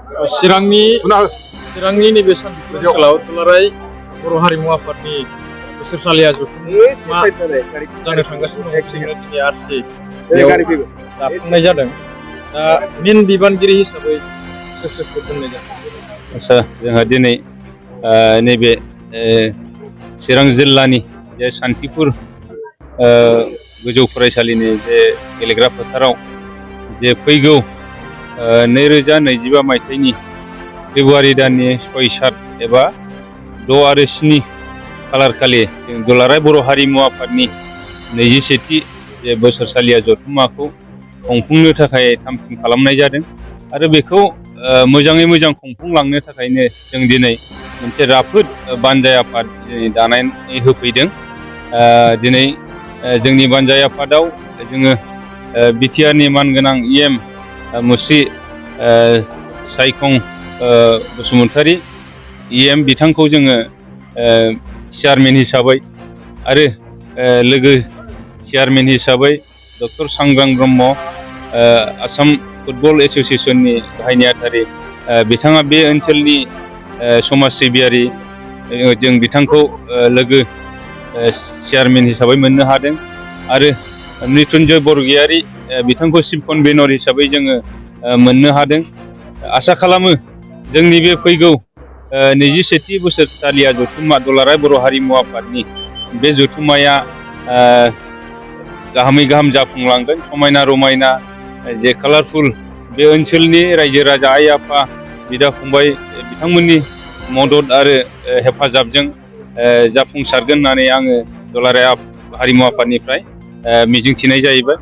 चिरांनि नैबे सान्तिपुर ओनसोलाव दुलाराय बर' हारिमु आफादनि बोसोरसालिया जथुम जानो थांगासिनो दङ। दिनै आरसि दाफुंनाय जादों। दा मेन बिबानगिरि हिसाबै सोरखौ दोननाय जादों? आच्छा, जोंहा दिनै नैबे चिरां जिल्लानि जे सान्तिपुर गोजौ फरायसालिनि जे गेलेग्रा फोथाराव जे फैगौ 2025 मायथाइनि फेब्रुवारि दाननि 6-7 एबा 6 आरो 7 खालार खालि जों दुलाराय बर' हारिमु आफादनि 21थि जे बोसोरसालिया जथुम्माखौ खुंफुंनो थाखाय थाम-थिम खालामनाय जादों आरो बेखौ मोजाङै मोजां खुंफुंलांनो थाखायनो जों दिनै मोनसे राफोद बानजाय आफाद दानानै होफैदों। दिनै जोंनि बानजाय आफादाव जोङो बिटिआरनि मानगोनां EM मुस्रि सायखं बसुमतारी EM बिथांखौ जोङो चेयारमेन हिसाबै आरो लोगो चेयारमेन हिसाबै डक्टर सांग्रां ब्रह्म आसाम फुटबल एस'सिएशननि गाहाय नेहाथारि बिथाङा बे ओनसोलनि समाज सिबियारि जों बिथांखौ लोगो चेयारमेन हिसाबै मोननो हादों आरो मृत्युन्जय बरगयारी बिथांखौ चिफ कनभेनर हिसाबै जोङो मोननो हादों। आसा खालामो जोंनि बे फैगौ 21थि बोसोरसालिया जथुम्मा दुलाराय बर' हारिमु आफादनि बे जथुम्माया गाहामै गाहाम जाफुंलांगोन। समायना रमायना जे कालारफुल बे ओनसोलनि रायजो राजा आइ आफा बिदा फंबाय बिथांमोननि मदद आरो हेफाजाबजों जाफुंसारगोन होननानै आङो दुलाराय हारिमु आफादनिफ्राय मिजिंथिनाय जाहैबाय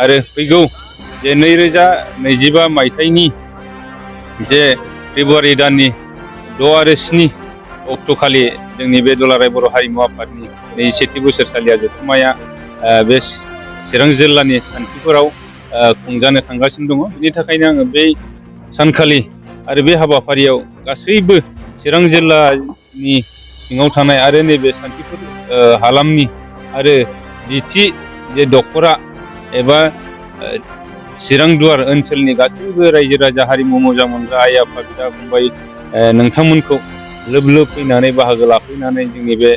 आरो फैगौ जे 2025 मायथाइनि जे फेब्रुवारि दाननि 6 आरो 7 अक्ट'खालि जोंनि बे दुलाराय बर' हारिमु आफादनि 21थि बोसोरसालिया जथुम्माया बे चिरां जिल्लानि सान्तिपुराव खुंजानो थांगासिनो दङ। बिनि थाखायनो आङो बै सानखालि आरो बे हाबाफारियाव गासैबो चिरां जिल्लानि सिङाव थानाय आरो नैबे सान्तिपुर हालामनि आरो जिथि जे दख'रा एबा चिरां दुवार ओनसोलनि गासैबो रायजो राजा हारिमु मोजां मोनग्रा आइ आफा बिदा फंबाय नोंथांमोनखौ लोब लोब फैनानै बाहागो लाफैनानै जोंनि बे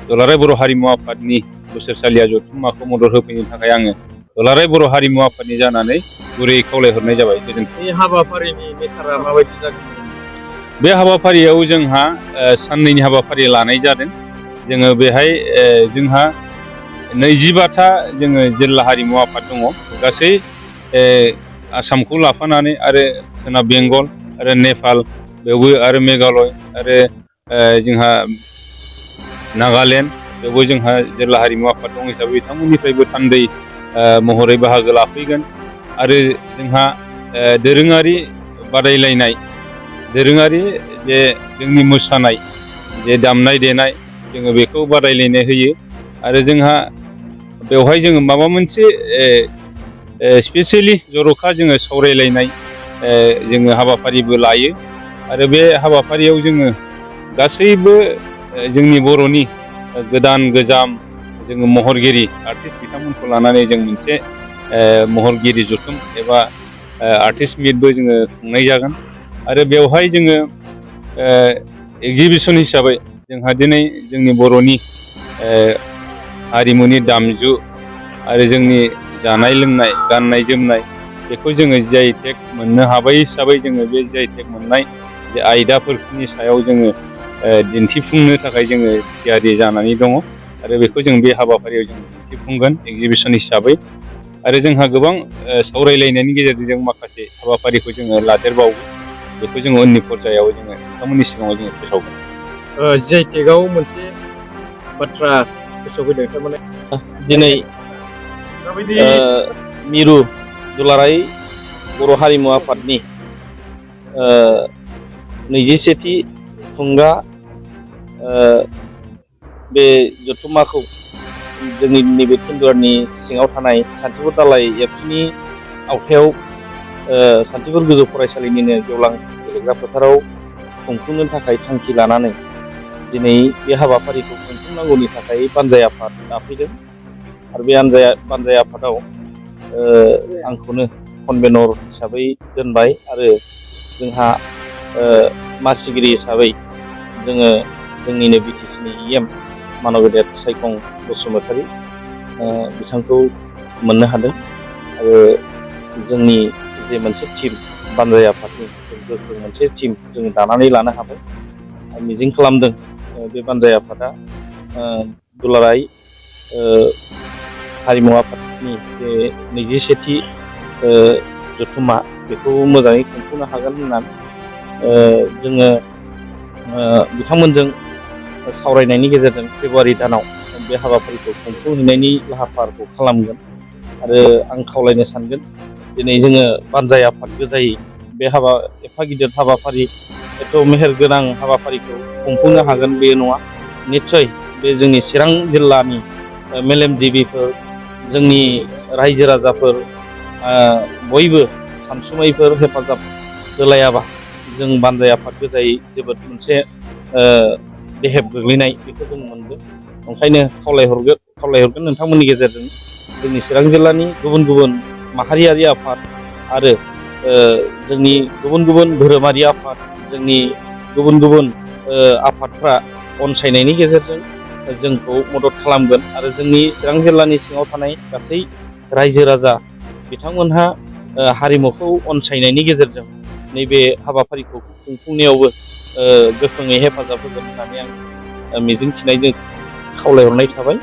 दुलाराय बर' हारिमु आफादनि बोसोरसालिया जथुम्माखौ मदद होफैनो थाखाय आङो दुलाराय बर' हारिमु आफादनि जानानै गुरै खावलायहरनाय जाबाय। गोजोन्थों। बे हाबाफारिनि मेसारा माबायदि जागोन? बे हाबाफारियाव जोंहा साननैनि हाबाफारि लानाय जादों। जोङो बेहाय जोंहा 25था जोङो जिल्ला हारिमु आफाद दङ। गासै आसामखौ लाफानानै आरो सोनाब बेंगल आरो नेपाल बेवबो आरो मेघालय आरो जोंहा नागालेण्ड बेवबो जोंहा जिल्ला हारिमु आफाद दं हिसाबै बिथांमोननिफ्रायबो थान्दै महरै बाहागो लाफैगोन आरो जोंहा दोरोङारि बादायलायनाय दोरोङारि जे जोंनि मोसानाय जे दामनाय देनाय जोङो बेखौ बादायलायनाय होयो आरो जोंहा बेवहाय जोङो माबा मोनसे स्पेसियेलि जर'खा जोङो सावरायलायनाय जोङो हाबाफारिबो लायो आरो बे हाबाफारियाव जोङो गासैबो जोंनि बर'नि गोदान गोजाम जोङो महरगिरि आर्टिस्ट बिथांमोनखौ लानानै जों मोनसे महरगिरि जथुम एबा आर्टिस्ट मिटबो जोङो खुंनाय जागोन आरो बेवहाय जोङो एगजिबिसन हिसाबै जोंहा दिनै जोंनि बर'नि हारिमुनि दामजु आरो जोंनि जानाय लोंनाय गाननाय जोमनाय बेखौ जोङो GI/टेग मोननो हाबाय हिसाबै जोङो बे GI/टेग मोननाय जे आयदाफोरनि सायाव जोङो दिन्थिफुंनो थाखाय जोङो थियारि जानानै दङ आरो बेखौ जों बे हाबाफारियाव जों दिन्थिफुंगोन एगजिबिसन हिसाबै आरो जोंहा गोबां सावरायलायनायनि गेजेरजों जों माखासे हाबाफारिखौ जोङो लादेरबावो बेखौ जोङो उननि पर्यायाव जोङो नोंथांमोननि सिगाङाव जोङो फोसावगोन। GI/टेगआव मोनसे बाथ्रा गोसोआव फैदों थारमाने दिनै मिरु दुलाराय बर' हारिमु आफादनि 21थि थुंगा बे जथुम्माखौ जोंनि नैबे केन्दुवारनि सिङाव थानाय सान्तिपुर दालाइ एबसुनि आवथायाव सान्तिपुर गोजौ फरायसालिनिनो गेवलां गेलेग्रा फोथाराव खुंफुंनो थाखाय थांखि लानानै दिनै बे हाबाफारिखौ खुंफुंनांगौनि थाखाय बानजाय आफाद दाफैदों आरो बे बानजाय आफादाव आंखौनो कनभेनर हिसाबै दोनबाय आरो जोंहा मासिगिरि हिसाबै जोङो जोंनिनो बिटिसिनि इएम मानबगेदेर सायखं बसुमतारी बिथांखौ मोननो हादों आरो जोंनि जे मोनसे टिम बानजाय आफादनि गोख्रों मोनसे टिम जों दानानै लानो हाबाय आं मिजिं खालामदों बे बानजाय आफादा दुलाराय हारिमु आफादनि जे 27थि जथुम्मा बेखौ मोजाङै खुंफुंनो हागोन होननानै जोङो बिथांमोनजों सावरायनायनि गेजेरजों फेब्रुवारि दानाव बे हाबाफारिखौ खुंफुंहैनायनि लाहार फाहारखौ खालामगोन आरो आं खावलायनो सानगोन दिनै जोङो बानजाय आफाद गोजायै बे एफा गिदिर हाबाफारि एथ' मेहेरगोनां हाबाफारिखौ खुंफुंनो हागोन बे नङा निस्सय बे जोंनि चिरां जिल्लानि मेलेमजिबिफोर जोंनि रायजो राजाफोर बयबो सानसुमैफोर हेफाजाब होलायाबा जों बानजाय आफाद गोजायै जोबोद मोनसे देहेब गोग्लैनाय बेखौ जों मोनगोन ओंखायनो खावलायहरगोन नोंथांमोननि गेजेरजों जोंनि चिरां जिल्लानि गुबुन गुबुन माहारियारि आफाद आरो जोंनि गुबुन गुबुन धोरोमारि आफाद जोंनि गुबुन गुबुन आफादफ्रा अनसायनायनि गेजेरजों जोंखौ मदद खालामगोन आरो जोंनि चिरां जिल्लानि सिङाव थानाय गासै रायजो राजा बिथांमोनहा हारिमुखौ अनसायनायनि गेजेरजों नैबे हाबाफारिखौ खुंफुंनायावबो गोख्रोङै हेफाजाब होगोन होननानै आं मिजिंथिनायजों खावलायहरनाय थाबाय।